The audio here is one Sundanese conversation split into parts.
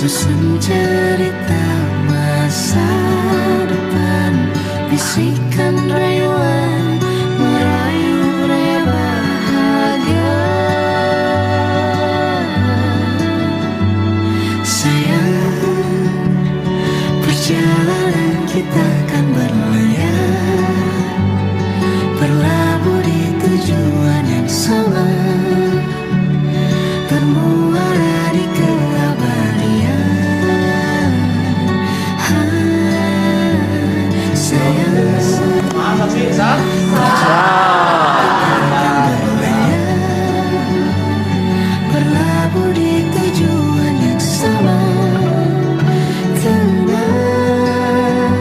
Susun cerita masa depan, bisikan rayuan, merayu raya bahagia. Sayang, perjalanan kita kan berlayar, berlabuh di tujuan yang sama, bermuara di keabadian. Ah, sayang. Masa sih, sah? Berlayar, berlabuh di tujuan yang sama. Tenang,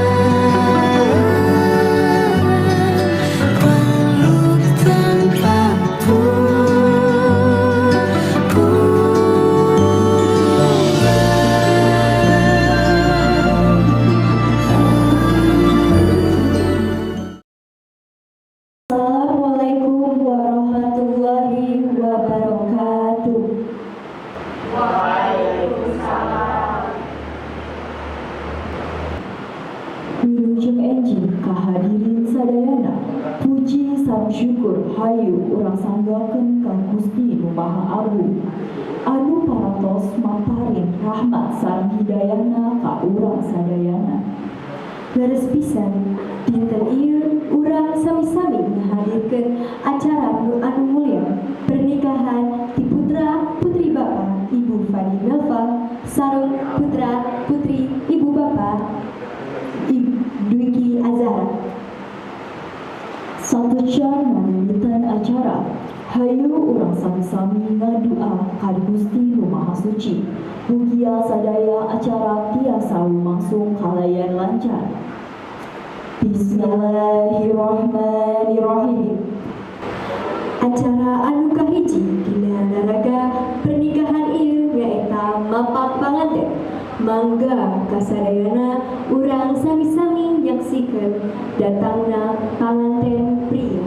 peluk tanpa pulang. Assalamualaikum warahmatullahi wabarakatuh. Waalaikumsalam. Wilujeng enjing kahadirin sadayana. Puji sareng syukur hayu urang sanggakeun ka Gusti Nu Maha Agung anu parantos maparin rahmat sareng hidayahna ka urang sadayana. Leres pisan, dinten ieu urang sami-sami ngahadirkeun acara nu anu mulia, pernikahan ti putra putri Bapak Ibu Fadi Melva sareng putra putri Ibu Bapak Ibu Dwiki Azhara. Sateuacan ngawitan acara, hayu urang sami-sami ngadua ka Gusti Nu Maha Suci. Mugia sadaya acara tiasa lumangsung kalayan lancar. Bismillahirrahmanirrahim. Acara anu kahiji dina naraga pernikahan ieu nyaeta mapak panganten. Mangga kasadayana urang sami-sami nyaksikeun datangna panganten pria.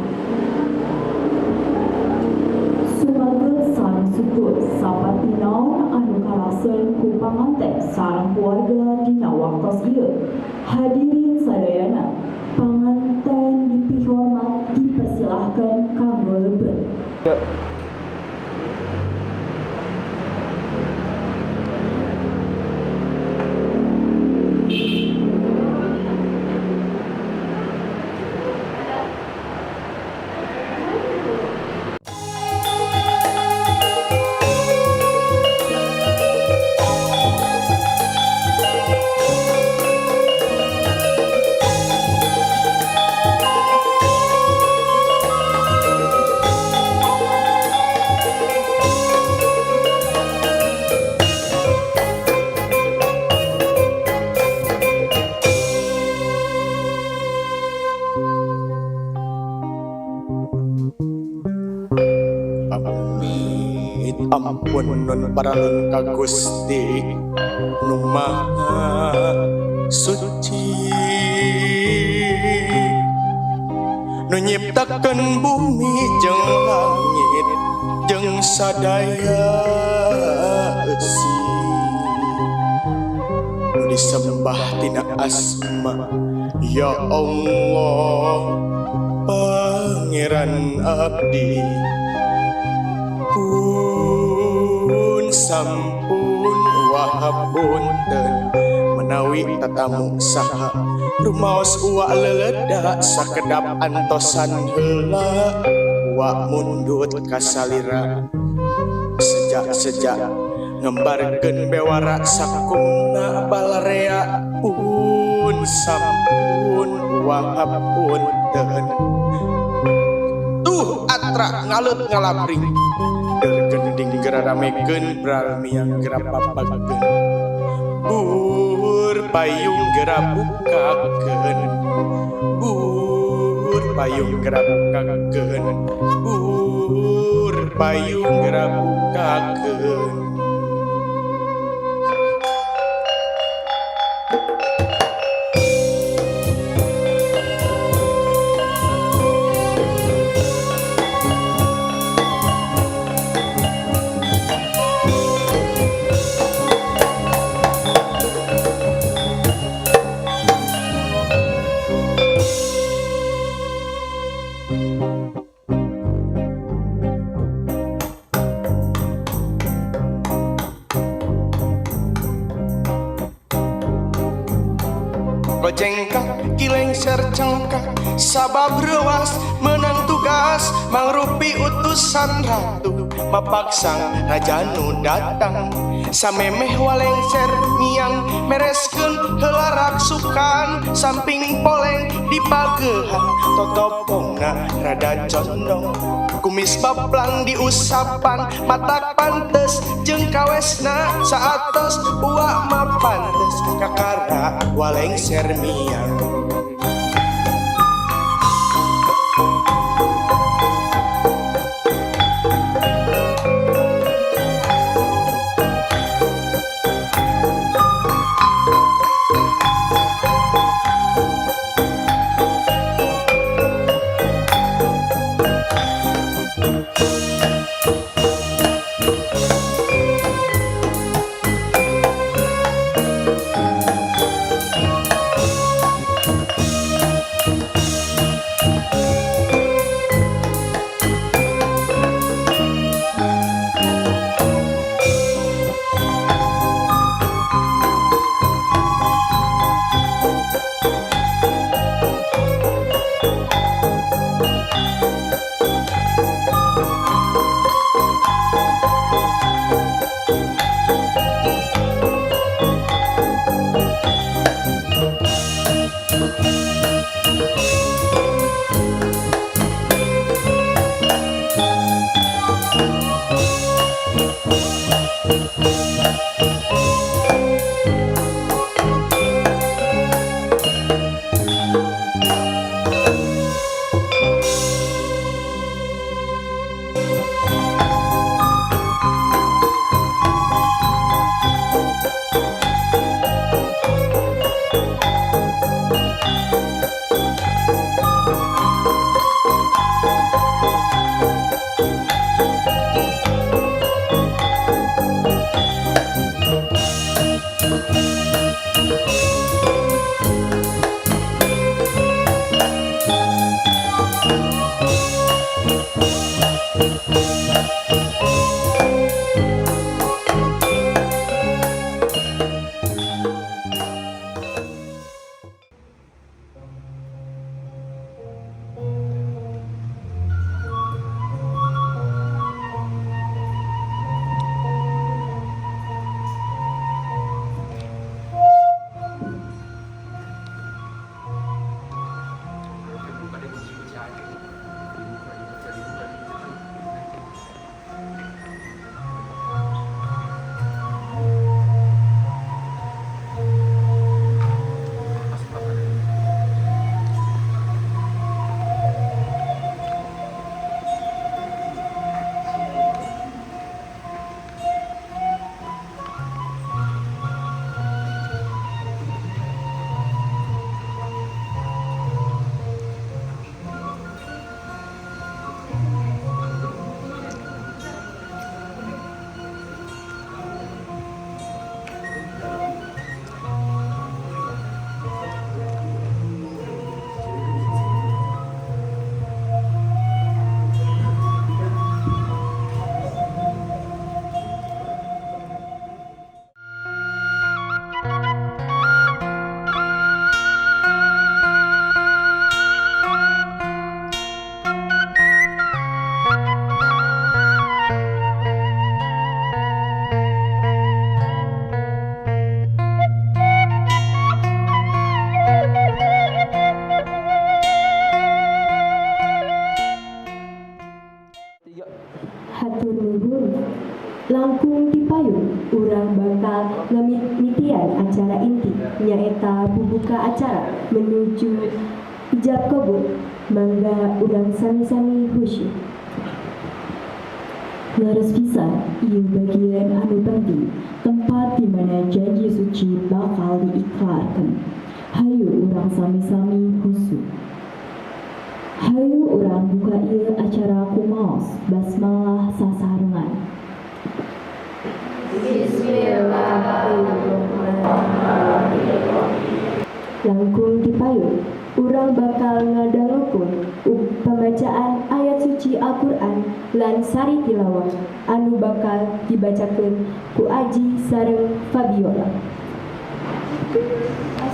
Sumaga sareng syukur saperti naon anu karaseun ku panganten sareng keluarga dina waktos ieu. Hadirin sadayana, panganten dipihormat dipersilahkan kanggo lebet. Amit ampun nun paralun ka Gusti nu Maha Suci, nu nyiptakeun bumi jeung langit jeung sadaya eusi, nu disembah tina asma ya Allah Pangeran abdi. Pun sampun wahapunten menawi tatamu saha rumaos uwa leledak sakedap antosan heula uwa mundut kasalira sejak-sejak ngembarkeun bewara sakumna balarea. Pun sampun wahapunten. Tuh atra ngaleut ngalabring gending geraramekeun bralmiang gerapapakeun bur payung gerabukakeun bur payung gerabukakeun bur payung gerabukakeun. Wajengkak kilengser cengkak sabab reuas menang tugas mangrupi utusan ratu mapaksang raja nu datang samemeh walengser miang mereskeun heula raksukan samping poleng dipagehan totopongna rada condong kumis baplang diusapan matak pantes jeung kawesna saatos uak mah pantes kakara walengser miang. Hatur nuhun. Langkung dipayun urang bakal ngamimitian acara inti nyaeta bubuka acara menuju ijab kabul. Mangga urang sami-sami khusyuk. Leres pisan ieu bagian anu penting, tempat di mana janji suci bakal diikrarkeun. Hayu urang sami-sami khusyuk. Hayu urang buka ieu acara kumaos basmalah sasarengan. Bismillahirrahmanirrahim. Langkung dipayun urang bakal ngadangukeun pembacaan ayat suci Al-Qur'an lan sari tilawah anu bakal dibacakeun ku Aji sareng Fabiola.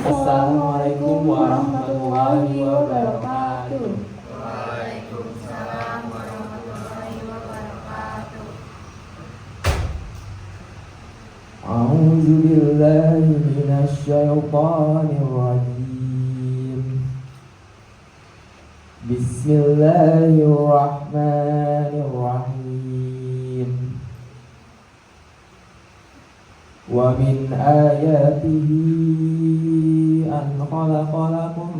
Assalamualaikum warahmatullahi wabarakatuh. Waalaikumsalam warahmatullahi wabarakatuh. أعوذ بالله من الشيطان الرجيم. بسم الله الرحمن الرحيم. ومن آياته أن خلق لكم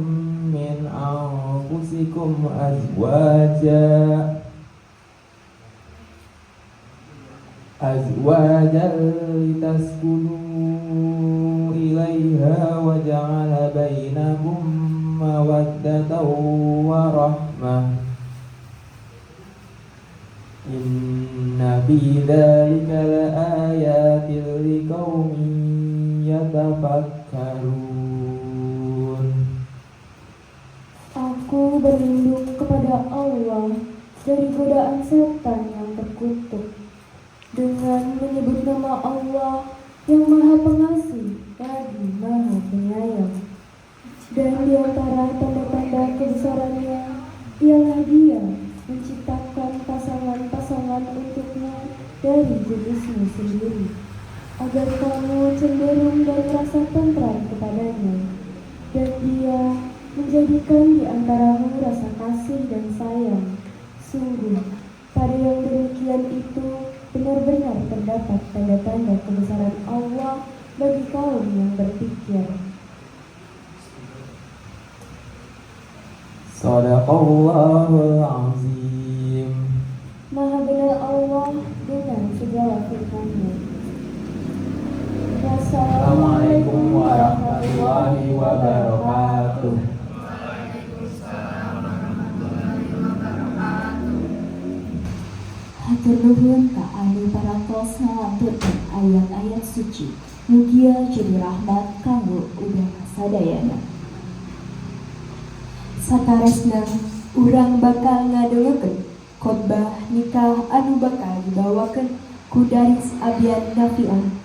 من أنفسكم أزواجا لتسكنوا إليها وجعل بينكم مودة ورحمة، إن في ذلك لآيات لقوم يتفكرون. Aku berlindung kepada Allah dari godaan setan yang terkutuk. Dengan menyebut nama Allah yang Maha Pengasih lagi Maha Penyayang. Dan di antara tanda-tanda kebesarannya ialah Dia menciptakan pasangan-pasangan untukmu dari jenismu sendiri, agar kamu cenderung dan merasa tentram kepadanya. Dan Dia menjadikan di antaramu rasa kasih dan sayang. Sungguh, pada yang demikian itu benar-benar terdapat tanda-tanda kebesaran Allah bagi kaum yang berpikir. صدق الله العظيم. Maha benar Allah dengan segala firman-Nya. Assalamualaikum warahmatullahi wabarakatuh. Waalaikumsalam warahmatullahi wabarakatuh. Hatur nuhun ka anu parantos ngalanturkeun ayat-ayat suci. Mugia jadi rahmat kanggo urang sadayana. Sataresna, urang bakal ngadengekeun khotbah nikah anu bakal dibawakeun ku Daris Abian Nafian.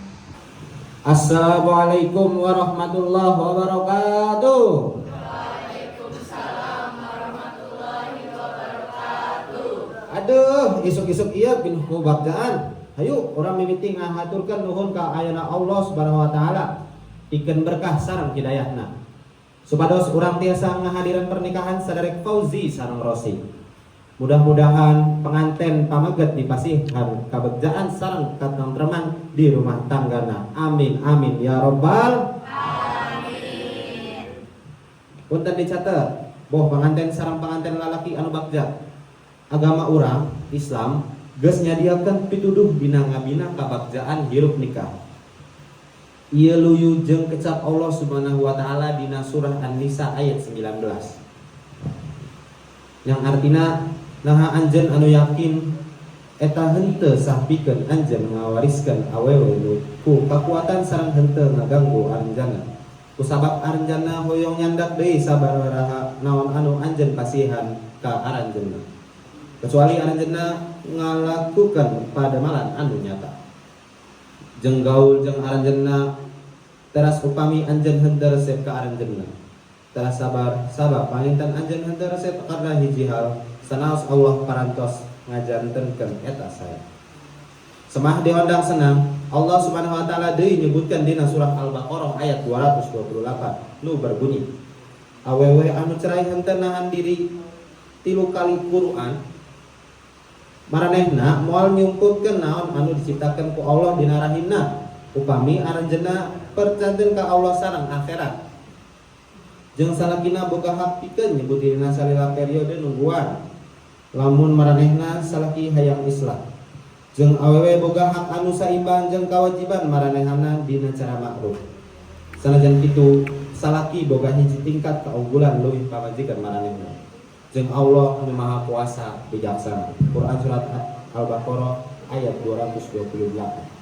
Assalamualaikum warahmatullahi wabarakatuh. Waalaikumsalam warahmatullahi wabarakatuh. Aduh, isuk-isuk ieu pinuh ku bagjaan. Hayu urang mimiti ngahaturkeun nuhun ka ayana Allah Subhanahu wa taala. Pikeun berkah sareng hidayahna. Supados urang tiasa ngahadiran pernikahan saderek Fauzi sareng Rosi. Mudah-mudahan pengantin pameget dipasihan kabegjaan sareng katentreman di rumah tanggana. Amin amin ya robbal Amin. Punten dicatet, boh pengantin sareng pengantin lalaki anu bagja. Agama urang Islam geus nyadiakeun pituduh dina ngabina kabagjaan hirup nikah. Ieu luyu jeung kecap Allah Subhanahu wa taala dina surah An-Nisa ayat 19. Yang artina, naha anjeun anu yakin eta henteu sah pikeun anjeun ngawariskeun awewe nu ku kakuatan sareng henteu ngaganggu aranjeunna. Kusabab aranjeunna hoyong nyandak deui sabaraha naon anu anjeun pasihan ka aranjeunna. Kecuali aranjeunna ngalakukeun padamalan anu nyata. Jeung gaul jeung aranjeunna teras upami anjeun henteu resep ka aranjeunna. Teras sabar sabab panginten anjeun henteu resep karena hiji hal sanaos Allah parantos ngajantenkeun eta sae. Semah diondang senang, Allah Subhanahu wa taala deui nyebutkeun dina surah Al-Baqarah ayat 228 nu berbunyi, awewe anu cerai henteu nahan diri 3 kali Quran, maranehna moal nyungkupkeun naon anu diciptakeun ku Allah dina rahimna upami aranjeunna percanten ka Allah sareng akhirat. Jeung salakina boga hak pikeun nyebut dirina salila periode nungguan lamun maranehna salaki hayang islah. Jeung awewe boga hak anu saimbang jeung kawajiban maranehana dina cara makruf. Sanajan kitu, salaki boga hiji tingkat kaunggulan leuwih pamajikan maranehna. Jeung Allah anu Maha Kuasa bijaksana. Quran surat Al-Baqarah ayat 228.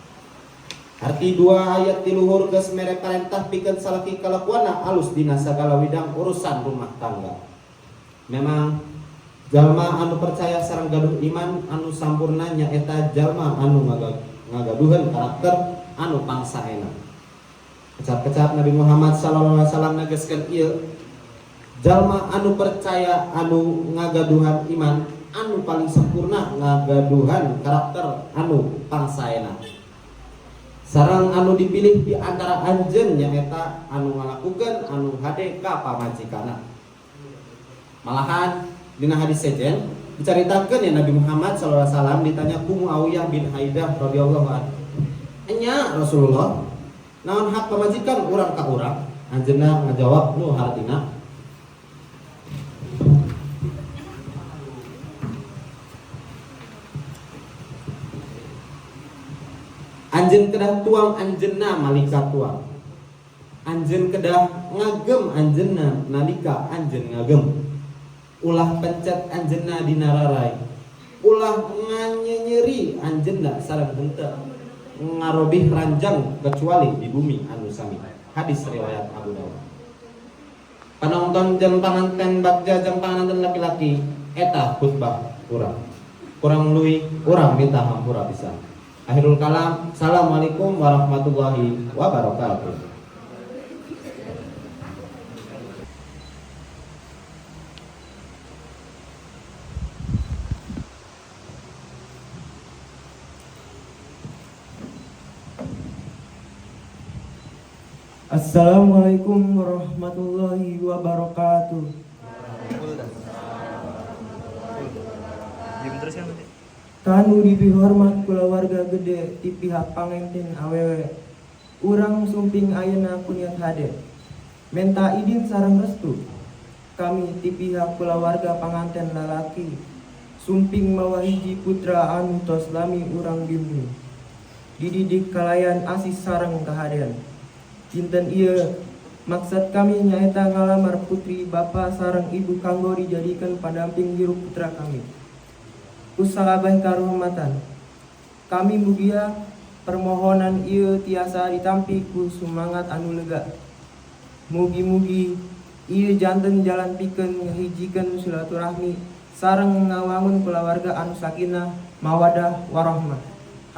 Arti dua ayat di luhur geus mere parentah pikeun salaki kalakuanna alus dina sagala widang urusan rumah tangga. Memang jalma anu percaya sareng gaduh iman anu sampurna nyaeta jalma anu ngagaduhan karakter anu pangsaena. Kecap-kecap Nabi Muhammad sallallahu alaihi wasallam negeskeun ieu, jalma anu percaya, anu ngagaduhan iman anu paling sempurna, ngagaduhan karakter anu pangsaena, sareng anu dipilih di antara anjeun nyaeta anu ngalakukeun anu hade ka pamajikanna. Malahan dina hadis sejen dicaritakeun ya, Nabi Muhammad SAW ditanya ku Muawiyah bin Haidah radhiyallahu anhu, "Enya Rasulullah, naon hak pamajikan urang ka urang?" Anjeunna ngajawab nu hartina, "Anjeun kedah tuang anjeunna nalika tuang. Anjeun kedah ngagem anjeunna nalika anjeun ngagem. Ulah pencet anjeunna dina rarai. Ulah nganyenyeri anjeunna sareng henteu ngarobih ranjang kecuali di bumi anu sami." Hadis riwayat Abu Dawud. Panonton jeung panganten bagja jeung panganten laki-laki, eta khutbah urang. Kurang leuwih urang minta hampura pisan. Akhirul kalam, assalamualaikum warahmatullahi wabarakatuh. Assalamualaikum warahmatullahi wabarakatuh. Diem terus kan nanti. Kanu dipihormat kulawarga gede ti pihak panganten awewe. Urang sumping ayeuna ku niat hade. Menta idin sareng restu. Kami ti pihak kulawarga panganten lalaki sumping mawa hiji putra anu tos lami urang bimbing. Dididik kalayan asih sareng kahadean. Dinten ieu maksud kami nyaeta ngalamar putri Bapa sareng Ibu kanggo dijadikeun padamping hirup putra kami. Ku salabeh karuhmatan. Kami mugia permohonan ieu tiasa ditampi ku sumangat anu lega. Mugi-mugi ieu janten jalan pikeun ngahijikeun silaturahmi sareng ngawangun kulawarga anu sakinah, mawadah, warahmah.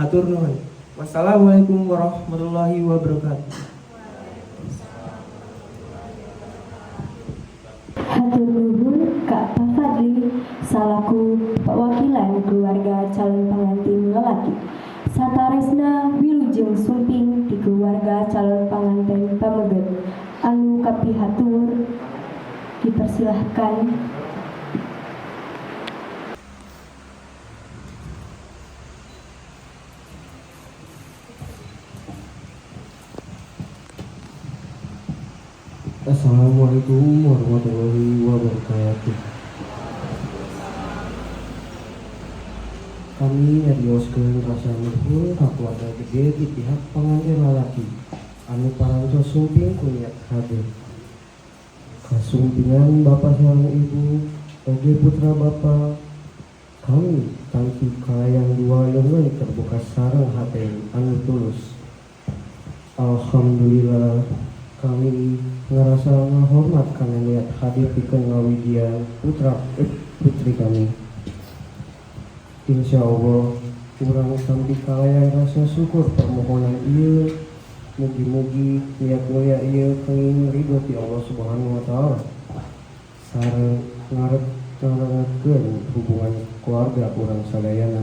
Hatur nuhun. Wassalamualaikum warahmatullahi wabarakatuh. Hatur nuhun ka Pak Fadli salaku perwakilan keluarga calon pengantin lelaki. Sataresna wilujeng sumping di keluarga calon pengantin pameget anu kapihatur dipersilahkan. Assalamualaikum warahmatullahi wabarakatuh. Kami nyarioskeun rasa nuhun ka keluarga gede di pihak pengantin lalaki anu parantos sumping ku niat hade. Kasumpingan Bapak sareng Ibu oge putra Bapak, kami tampi kalayan dua lengan terbuka sareng hate anu tulus. Alhamdulillah, kami ngerasa ngahormat kana niat hade pikeun ngawidian putra putri kami. Insya Allah urang tampi kalayan rasa syukur permohonan ieu. Mugi-mugi niat mulia ieu kenging ridho ti Allah Subhanahu wa taala sareng ngarep ngarengetkeun hubungan keluarga urang sadayana.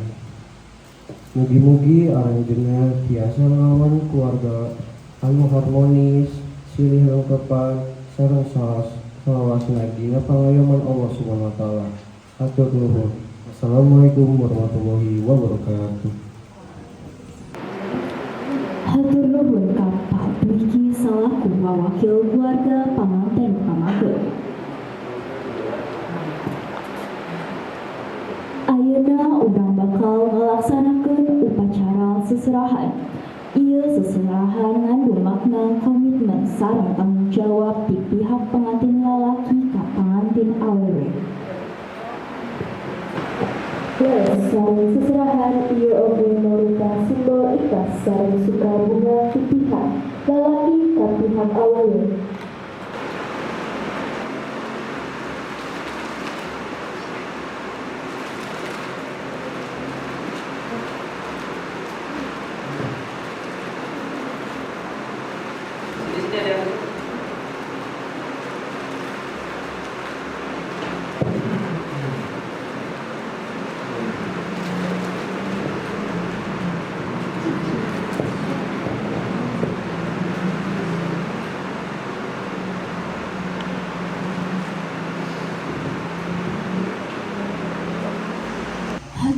Mugi-mugi aranjeunna tiasa ngawan keluarga anu harmonis, silih lengkepan sareng salawasna dina pangayoman Allah Subhanahu wa taala. Hatur nuhun. Assalamualaikum warahmatullahi wabarakatuh. Hatur nuhun ka Pak Dwiki selaku wakil keluarga panganten pameget. Ayeuna urang bakal ngalaksanakeun upacara seserahan. Ieu seserahan ngandung makna komitmen sareng tanggung jawab ti pihak pengantin lalaki ka pangantin awewe. Leres, sareng seserahan ieu oge marupa simbol ikhlas sareng suka bunga ti pihak lalaki ka pihak awewe.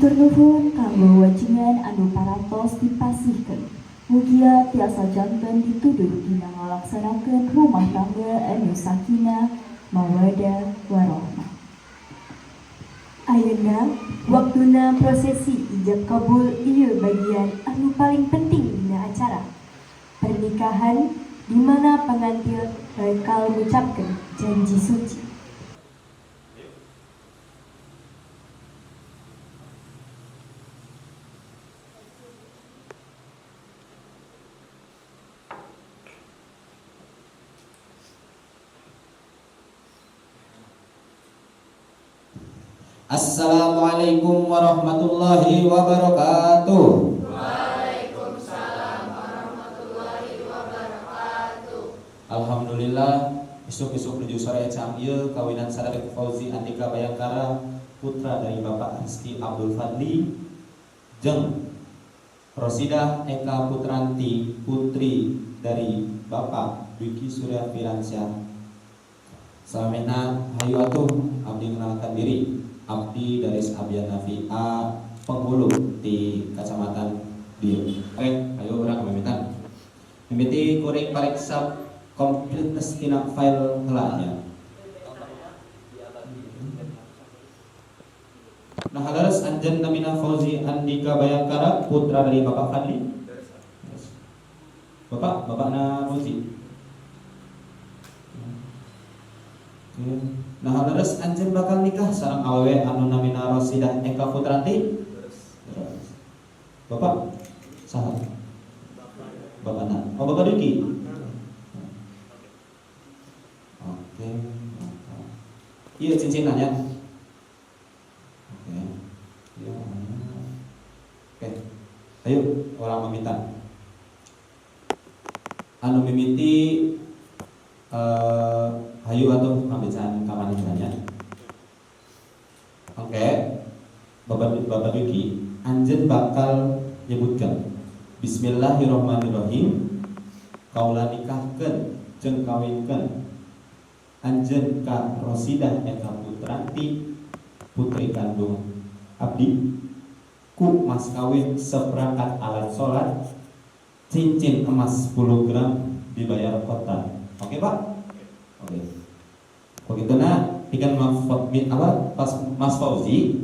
Hatur nuhun kanggo wejangan anu parantos dipasihkeun. Mugia tiasa janten pituduh dina ngalaksanakeun rumah tangga anu sakinah, mawadah, warohmah. Ayeuna waktuna prosesi ijab kabul. Ieu bagian anu paling penting dina acara pernikahan, di mana pengantin bakal ngucapkeun janji suci. Assalamualaikum warahmatullahi wabarakatuh. Waalaikumsalam warahmatullahi wabarakatuh. Alhamdulillah, isuk-isuk nuju sore cang ieu kawinan Sadarek Fauzi Andika Bayangkara, putra dari Bapak Rizky Abdul Fadli, jeung Rosidah Eka Putranti, putri dari Bapak Dwiki Surya Firansyah. Salamena, hayu atuh abdi mengenalkan diri. Abdi dari Abian Nafi A, penghulu di Kecamatan Dieu. Oke, ayo urang mimitan. Mimiti kuring pariksa completeness tina file heula nya. Nah, leres anjeun namina Fauzi Andika Bayangkara, putra dari Bapak Fadli. Bapak, bapakna Fauzi. Oke. Nah, leres anjeun bakal nikah sareng awewe anu namina Rosidah Eka Putranti. Leres. Bapak saha? Bapakna. Oh, Bapak Diki. Oke. Iya, cincinannya. Oke. Iya. Oke. Ayo urang meminta. Anu mimiti hayu atuh pambacaan kamanehna. Oke. Bapak Bapak Diki, anjeun bakal nyebutkan Bismillahirrahmanirrahim. Kaula nikahkeun jeung kawinkeun anjeun ka Rosidah Eka Putranti, putri kandung abdi, ku mas kawin seperangkat alat sholat, cincin emas 10 gram, dibayar kontan. Oke, Pak? Oke. Begitu na ikan apa pas Mas Fauzi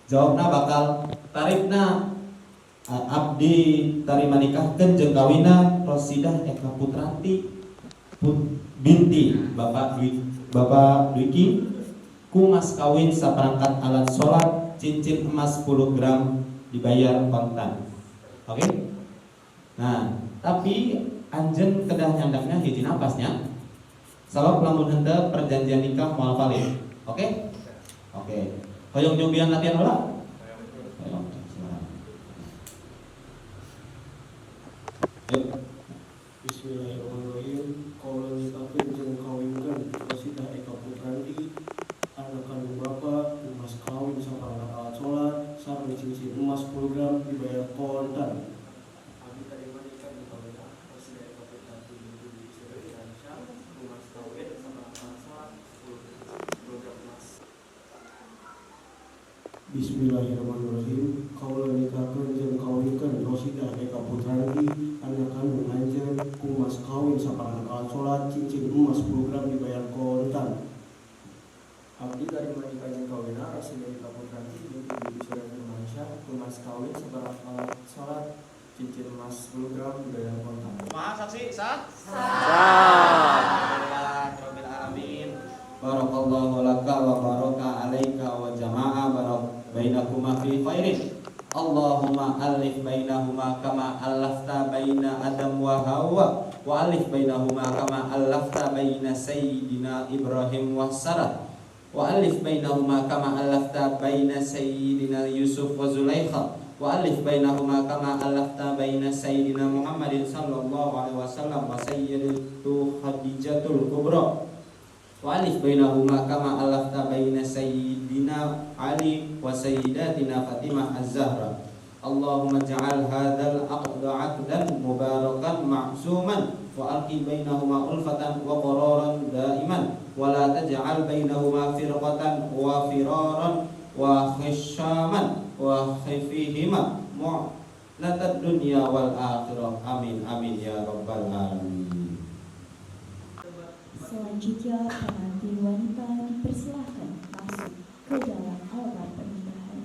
jawabna bakal tarifna, abdi tarima nikahkeun jeung kawina Rosidah Eka Putranti binti Bapak Dwi, Bapak Dwiki, ku mas kawin saperangkat alat sholat, cincin emas 10 gram, dibayar kontan. Oke? Nah, tapi anjeun kedah nyandaknya hiji napasnya. Sabab lamun henteu perjanjian nikah moal valid. Oke? Oke. Hoyong nyobian latihan heula? Hoyong. Silakan. Yuk. Bismillahirrahmanirrahim. Kaula nikahkeun jeung kawinkeun Rosidah Eka Putranti, anak kandung bapak, mas kawin saperangkat alat sholat sareng cincin emas 10 gram, dibayar kontan. Abdi tarima nikah jeung kawina Rosidah Eka Putranti binti Dwi Surya Firansyah, mas kawin saperangkat alat sholat 10 gram emas. Bismillahirrahmanirrahim. Kaula nikahkeun jeung kawinkeun Rosidah Eka Putranti, anak kandung anjeun, ku mas kawin saperangkat alat sholat, cincin emas 10 gram, dibayar kontan. Abdi tarima nikah jeung kawina Rosidah Eka Putranti binti Dwi Surya Firmansyah, ku mas kawin saperangkat alat sholat, cincin emas 10 gram, dibayar kontan. Kumaha saksi sah? Sah. Alhamdulillah rabbil alamin. Barakallahu laka wa baraka alaika wa jama'a barak bainakuma fi khairin. Allahumma alif bainahuma kama allafta baina Adam wa Hawa, wa alif bainahuma kama allafta baina Sayyidina Ibrahim wa Sarah, wa alif bainahuma kama allafta baina Sayyidina Yusuf wa Zulaikha, wa alif bainahuma kama allafta baina Sayyidina Muhammadin sallallahu alaihi wasallam wa Sayyidatu Khadijatul Kubra, wa alif bainahuma kama allafta baina Sayyidina Ali wa Sayyidatina Fatimah Az-Zahra. Allahumma ja'al hadzal aqda 'aqdan mubarakan ma'suman, wa alqi bainahuma ulfatan wa qararan daiman, wa la taj'al bainahuma firqatan wa firaran wa khishaman. wa khifihima mu'natad dunya wal akhirah. Amin amin ya rabbal alamin. Selanjutnya pengantin wanita dipersilahkan masuk ke dalam altar pernikahan.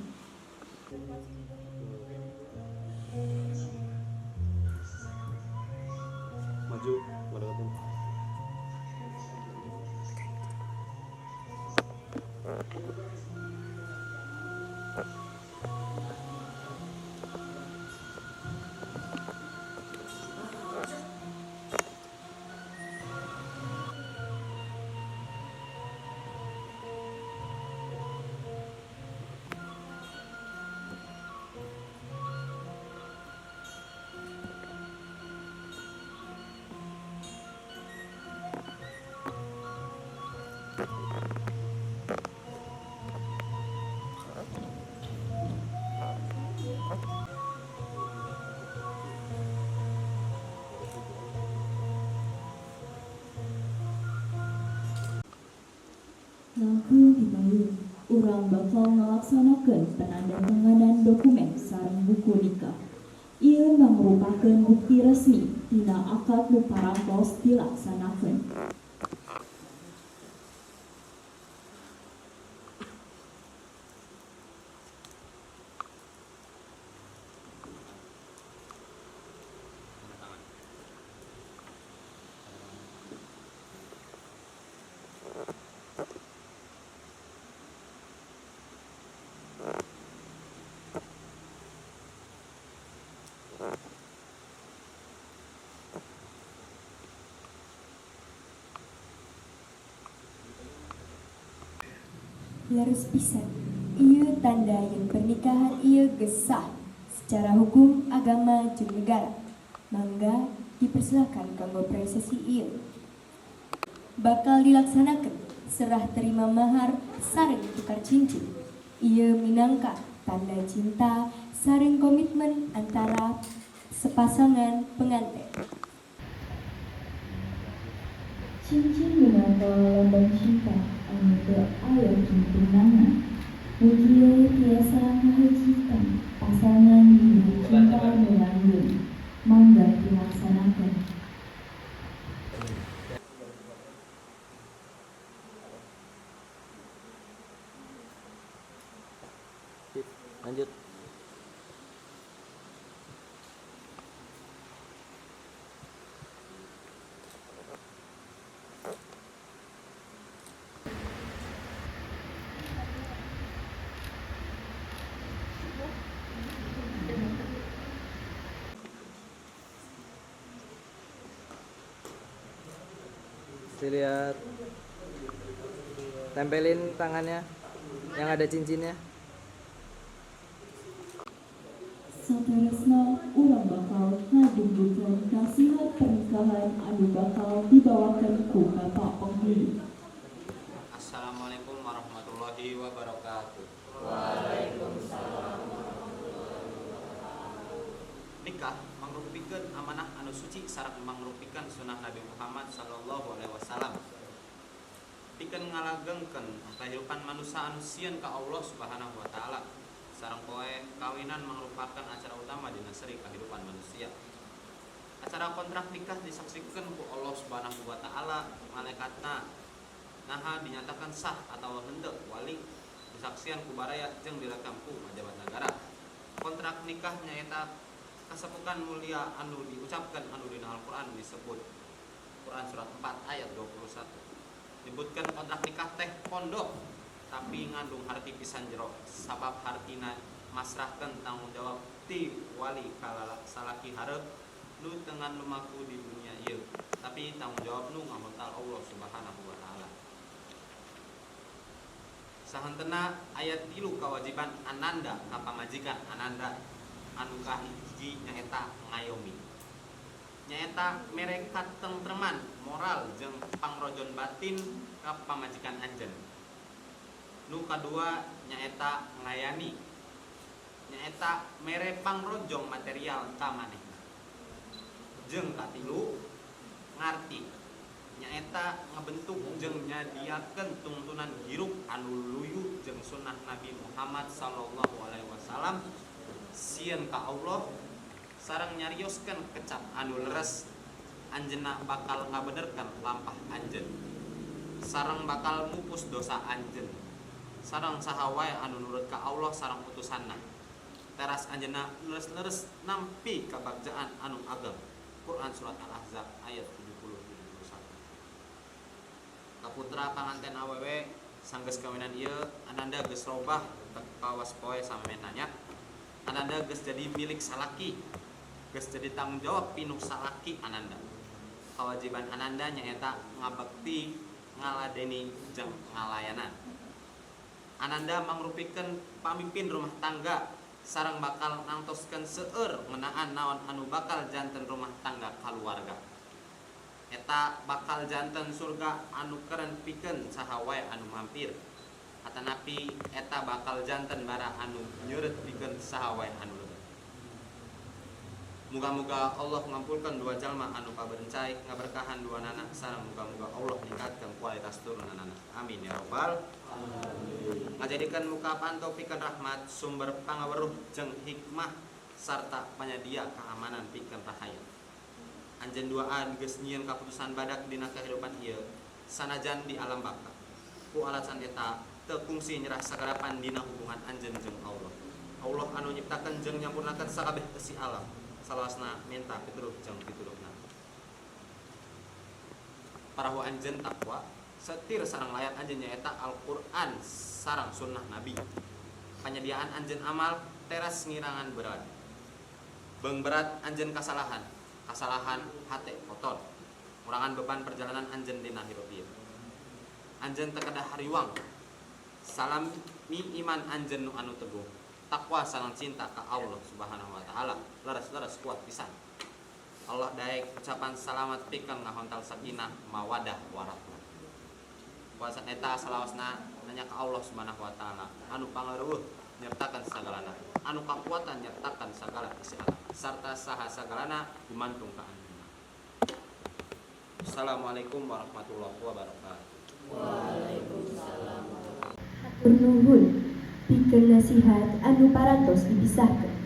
Maju, mendekatin. Langkung dipayun, urang bakal ngalaksanakeun penandatanganan dokumen sareng buku nikah. Ieu mangrupakeun bukti resmi tina akad nu parantos dilaksanakeun. Leres pisan, ieu tanda yen pernikahan ieu geus sah secara hukum agama jeung negara. Mangga dipersilakan kanggo prosesi ieu. Bakal dilaksanakeun serah terima mahar sareng tukar cincin. Ieu minangka tanda cinta sareng komitmen antara sepasangan pengantin. Cincin minangka lambang cinta anu teu aya juntunganna. Mugia tiasa ngahajikan pasangan dina cinta nu langgeng. Mangga dilaksanakeun. Sip, lanjut. Dilihat, tempelin tangannya yang ada cincinnya. Saterusna urang bakal ngadunggukeun nasihat pernikahan anu bakal dibawakeun ku Bapak Penghulu. Assalamualaikum warahmatullahi wabarakatuh. Nikah mangrupikeun amanah anu suci sareng mangrupikeun sunah Nabi Muhammad sallallahu alaihi wasallam. Pikeun ngalagengkeun kahirupan manusia anu sieun ka Allah Subhanahu wa taala. Sareng poe kawinan mangrupakeun acara utama dina seri kahirupan manusia. Acara kontrak nikah disaksikeun ku Allah Subhanahu wa taala, malaikatna naha dinyatakan sah atau henteu wali disaksian ku baraya jeung direkam ku pajabat nagara. Kontrak nikah nyaeta kasepukan mulia anu diucapkan anu dina Al-Qur'an disebut Quran surat 4 ayat 21. Nyebutkan kontrak nikah teh pondok tapi ngandung harti pisan jero sabab hartina masrahkeun tanggung jawab ti wali ka salaki hareup nu tengan lumaku di dunia ieu tapi tanggung jawab nu ngahontal Allah Subhanahu wa taala. Sahentena aya 3 kewajiban ananda ka pamajikan ananda anu kahiji nyaeta ngayomi. Nyaeta mere katengtreman moral jeung pangrojon batin ka pamajikan anjeun. Nu kadua nyaeta ngayani. Nyaeta mere pangrojong material ka manehna. Jeung katilu ngarti. Nyaeta ngabentuk jeung nyadiakeun tungtunan hirup anu luyu jeung sunnah Nabi Muhammad sallallahu alaihi wasallam, sieun ka Allah sareng nyarioskeun kecap anu leres. Anjeunna bakal ngabenerkeun lampah anjeun sareng bakal mupus dosa anjeun sareng saha wae anu nurut ka Allah sareng utusanna. Teras anjeunna leres-leres nampi kabagjaan anu ageng. Quran Surat Al-Ahzab ayat 70-71. Kaputra panganten awewe, sanggeus kawinan ieu ananda geus robah teu kawas poe samemehna nya. Ananda geus jadi milik salaki, geus jadi tanggung jawab pinuh salaki ananda. Kawajiban ananda nyaeta ngabekti, ngaladeni jeung ngalayanan. Ananda mangrupikeun pamimpin rumah tangga sareng bakal nangtoskeun seueur ngeunaan naon anu bakal janten rumah tangga kaluarga. Eta bakal janten surga anu keren pikeun saha wae anu mampir, atanapi eta bakal janten bara anu nyeureut pikeun saha wae anu lebet. Muga-muga Allah ngampulkeun dua jalma anu paberencai, ngaberkahan dua nana sareng muga-muga Allah ningkatkeun kualitas turunanana. Amin ya robbal alamin. Ngajadikeun muka panto pikeun rahmat, sumber pangaweruh jeung hikmah sarta panyadia keamanan pikeun rahayat. Anjeun duaan geus nyieun kaputusan badak dina kahirupan ieu sanajan di alam baka. Ku alasan eta teu kungsi nyerah sagarapan dina hubungan anjeun jeung Allah. Allah anu nyiptakeun jeung nyampurnakeun sakabeh eusi alam. Salawasna minta pituduh jeung pituduhna. Parahu anjeun takwa, setir sareng layat anjeun nyaeta Al-Qur'an sareng sunnah Nabi. Panyadiaan anjeun amal teras ngirangan berat. Beung berat anjeun kasalahan, kasalahan hate kotor. Ngurangan beban perjalanan anjeun dina hirup ieu. Anjeun teu kedah hariwang. Salami iman anjeun nu anu teguh. Takwa sareng cinta ka Allah Subhanahu wa taala leres-leres kuat pisan. Allah daek ucapan salamat pikeun ngahontal sakinah mawadah warahmah. Kuasa eta salawasna nanya ka Allah Subhanahu wa taala anu pangaruh nyertakan sagalana, anu kakuatan nyertakan sagala isi alam sarta saha sagalana gumantung ka anjeunna. Assalamualaikum warahmatullahi wabarakatuh. Waalaikumsalam. Hatur nuhun pikeun nasihat anu parantos dipisahkeun.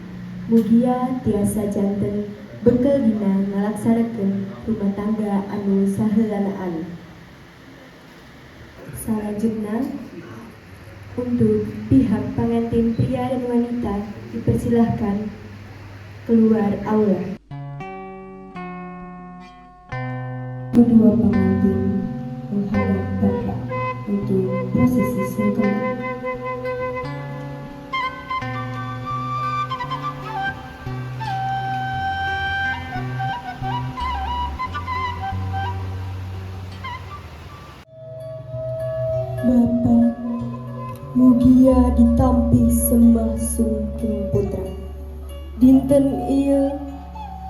Mugia tiasa janten bekel dina ngalaksanakeun rumah tangga anu saheulanaan. Salajengna, untuk pihak pengantin pria dan wanita dipersilahkan keluar aula. Kedua pengantin menghadap Bapak untuk prosesi sungkeman. Bapak, mugia ditampi semah sungkem putra. Dinten ieu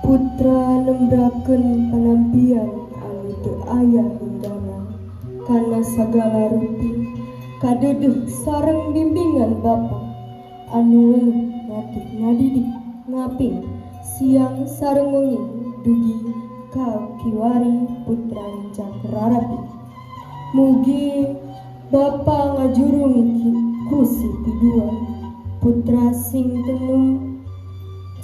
putra nembrakeun panampian anu teu aya hinggana kana sagala rupi kadeudeung sareng bimbingan Bapa anu weleh ngatik ngadidik ngaping siang sareng wengi dugi ka kiwari putra nincak rarapi. Mugi Bapa ngajurung ku sih pidua putra sing tenung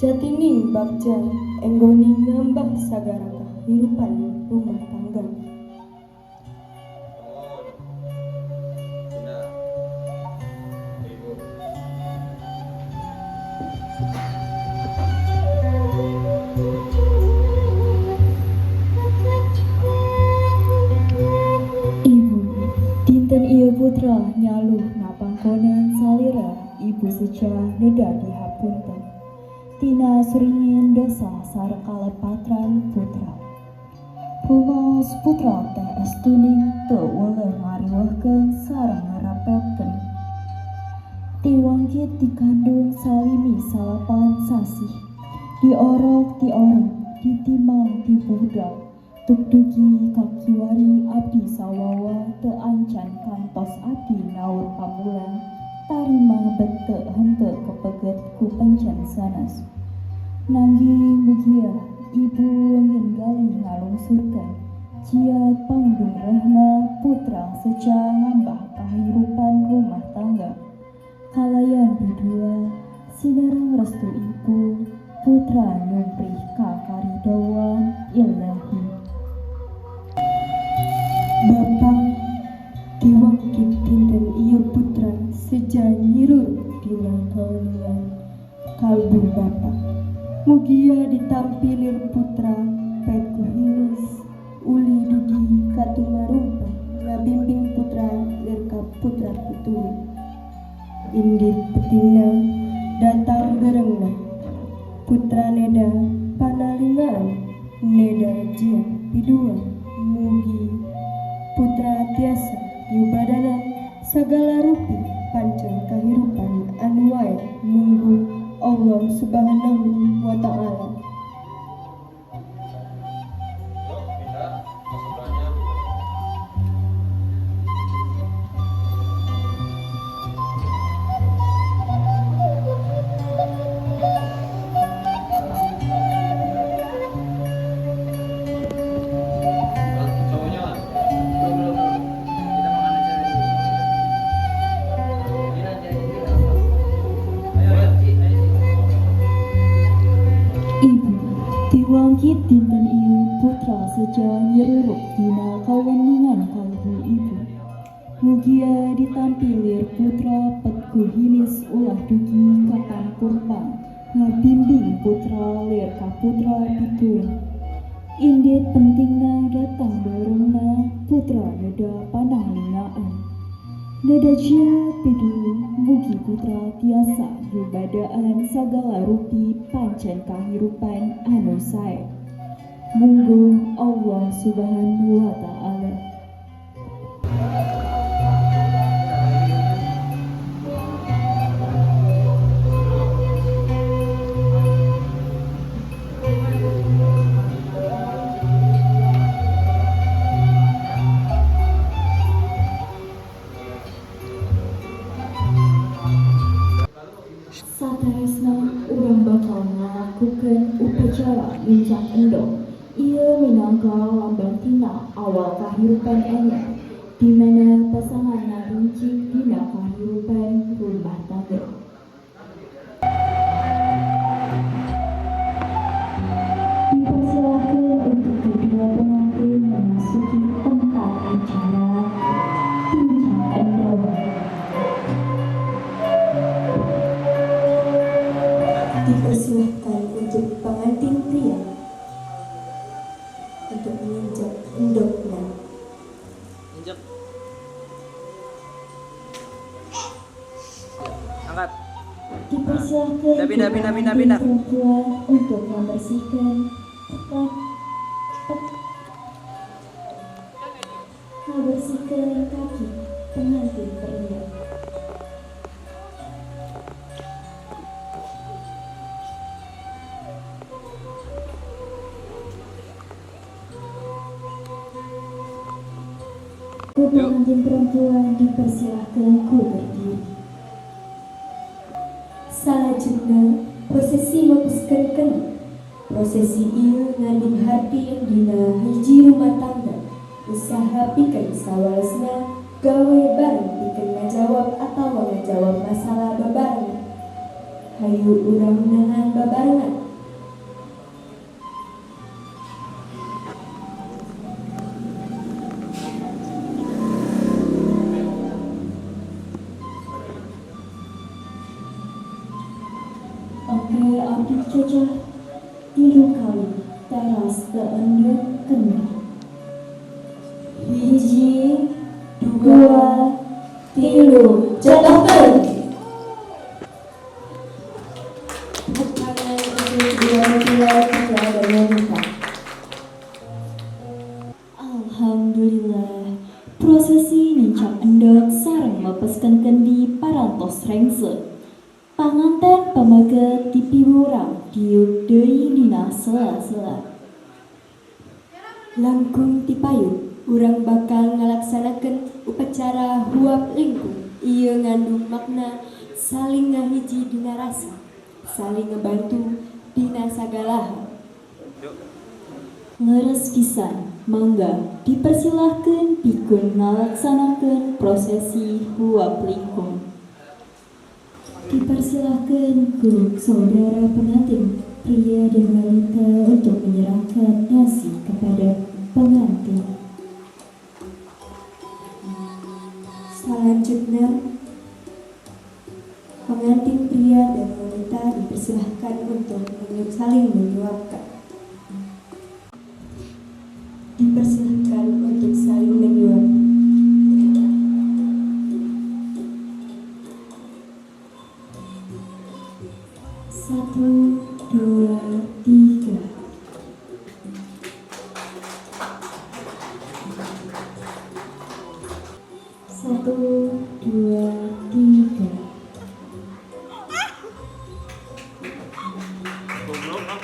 jatining bagja enggoni ngambah sagara kahirupan rumah tangga. Bunda, Ibu. Ibu, dinten ieu putra nyaluh napangkonan salira ibu seja neda dihapunten. Tina suringin dosa sareng kalepatan putra. Rumaos putra teh estuning teu weleh ngariweuhkeun sareng ngarapetkeun. Tiwangkit dikandung salimi 9 sasih, diorok tiorok, ditimang ti budak. Tuk dugi kakiwari abdi sawawa teu ancan kantos abdi naur pamulang tarima bete henteu kepeget ku pencen sanes. Nanging mugia ibu ngin galih ngalungsurkeun Jiat pangdungrehna putra seja ngambah kahirupan rumah tangga. Kalayan bidua sinareng restu ibu, putra nyumprih kakaridoan Ilahi. Bapak, tiwangkit dinten ieu putra seja nyirur dina kaweningan kalbu Bapak. Mugia ditampi lir putra pet ku hinis uli dugi katumarumpa ngabimbing putra lir ka putra puturi. Indit pentingna datang berengna putra neda panalingaan neda jia pidua. Mugi putra tiasa nyubadanan sagala rupi pancen kahirupan anu wae munggu Allah Subhanahu wa Ta'ala. Yuk, pindah ke sebelahnya. Cowoknya lah. Belum, belum, belum. Kita makan aja dulu. Ini nanti aja kita. Ayo, ayo, Ci, ayo, Ci. Ibu, tiwangkit dinten ieu putra seja nyiruruk dina kaweningan kalbu ibu. Mugia ditampi lir putra pet ku hinis ulah dugi ka pangkurpang ngabimbing putra lir ka putra pituin. Indit pentingna datang barengna putra neda pananglingaan. Neda jia pidu mugi putra tiasa nyubadaan sagala rupi pancen kahirupan anu sae. Mungguh Allah Subhanahu wa Ta'ala. Sateresna urang bakal ngalakukeun upacara nincak endog. Ieu minangka lambang tina awal kahirupan anyar, di mana pasangan ngarincik dina kahirupan rumah tangga. Dipersilahkan untuk kedua pengantin memasuki tempat acara nincak endog. Dipersilahkan untuk pengantin pria untuk menginjak endogna. Injek. Angkat. Dipersilahkan Pindah, pindah, pindah, pindah, pengantin pindah. perempuan untuk membersihkan kaki pengantin pria. Ku pengantin perempuan dipersilahkan ku berdiri. Salajengna prosesi mepeskeun kendi. Prosesi ieu ngandung harti dina hiji rumah tangga. Usaha pikeun sawalesna gawe bareng pikeun ngajawab atawa ngajawab masalah babarengan. Hayu urang meunangan babarengan. Oke, abdi cocah tilu kali teras teendek kendi. Hiji, dua, tilu, jatuhkeun. Tepuk tangan untuk dua mempelai pria dan wanita. Alhamdulillah, prosesi nincak endog sareng mepeskeun kendi parantos rengse. Panganten pameget dipiwurang diuk deui dina sela-sela. Langkung tipayun, urang bakal ngalaksanakeun upacara huap lingkung. Ieu ngandung makna saling ngahiji dina rasa, saling ngebantu dina sagala hal. Yuk. Leres pisan, mangga dipersilahkan pikeun ngalaksanakeun prosesi huap lingkung. Dipersilahkan ku saudara pengantin pria dan wanita untuk menyerahkan nasi kepada pengantin. Selanjutnya, pengantin pria dan wanita dipersilahkan untuk saling menyuapkan. Dipersilahkan untuk saling menyuap. Satu, dua, tiga. Satu, dua, tiga. Goblok ah.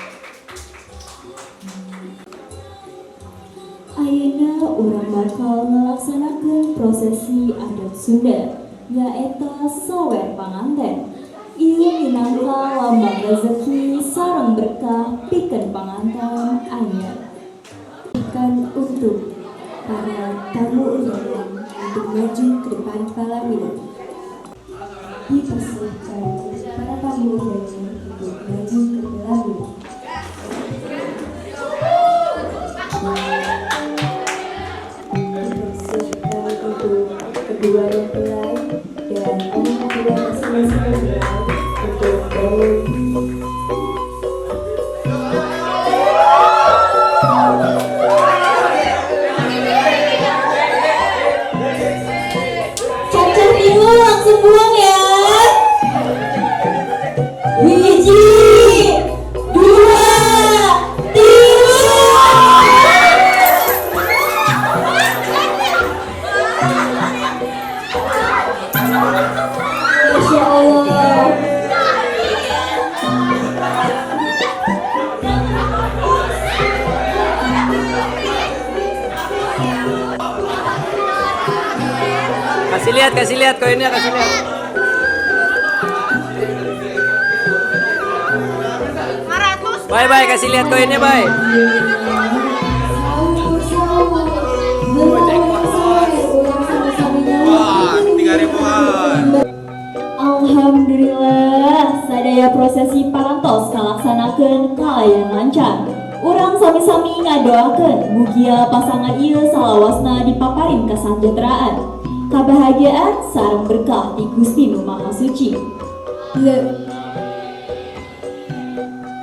Ayeuna urang bakal ngalaksanakeun prosesi adat Sunda, nyaeta sawer panganten. Ieu minangka lambang rezeki sareng berkah pikeun panganten anyar. Kan untuk para tamu undangan untuk maju ke depan pelaminan. Dipersilahkan untuk para tamu undangan untuk maju ke pelaminan. Dipersilahkan untuk kedua mempelai dan orang tua masing-masing mempelai untuk bangun. Cacah tilu langsung buang ya. Hiji, dua, tilu. Masya Allah. Kasih lihat koinnya, kasih lihat. Bye bye, kasih lihat koinnya, bye. Wah, 3 ribuan. Alhamdulillah, sadaya prosesi parantos kalaksanakeun kalayan lancar. Urang sami-sami ngadoakeun mugia pasangan ieu salawasna dipaparin kasajahteraan, kabahagiaan sareng berkah ti Gusti Nu Maha Suci.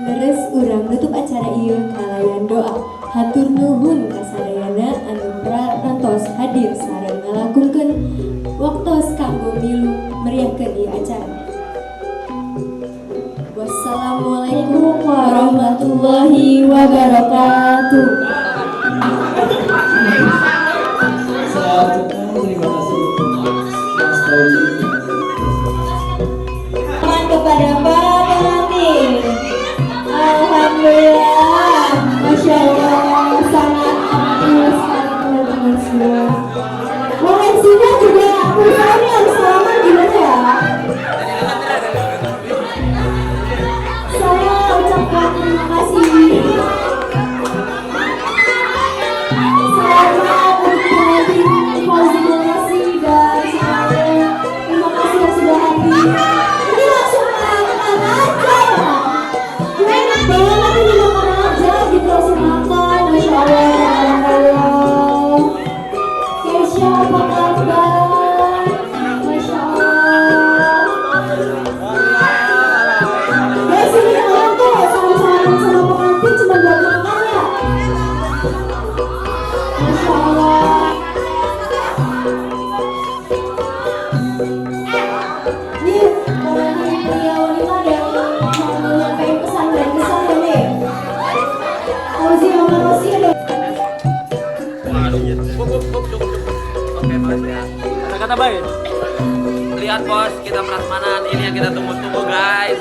Leres, urang nutup acara ieu kalayan doa. Hatur nuhun kasadayana anu parantos hadir sareng ngalangkungkeun waktos kanggo milu meriahkeun ieu acara. Wassalamualaikum warahmatullahi wabarakatuh. Saya ucapkan terima kasih untuk Mas Fauzi. Tangan kepada para pengantin. Alhamdulillah, Masya Allah, sangat antusias sekali teman-teman semua. Mau MC-nya juga, misalnya harus salaman gimana ya? Saya ucapkan terima kasih. Selamat untuk pengantin Fauzi Rossi dan semuanya. Terima kasih yang sudah hadir. Ini langsung makan aja ya. Enak banget ini, makan aja gitu, langsung makan. Masya Allah, tabarakallah. Keisha, apa kabar? Masya Allah. Guys, ini kalian tuh salam-salaman sama pengantin cuma buat makan ya? Masya Allah. Nih, pengantin pria wanita ada yang mau menyampaikan pesan dan kesan ya nih? Fauzi sama Rosi ada Cukup, cukup, cukup, cukup. Oke, makasih ya. Kata-kata, bye. Lihat bos, kita prasmanan. Ini yang kita tunggu-tunggu, guys.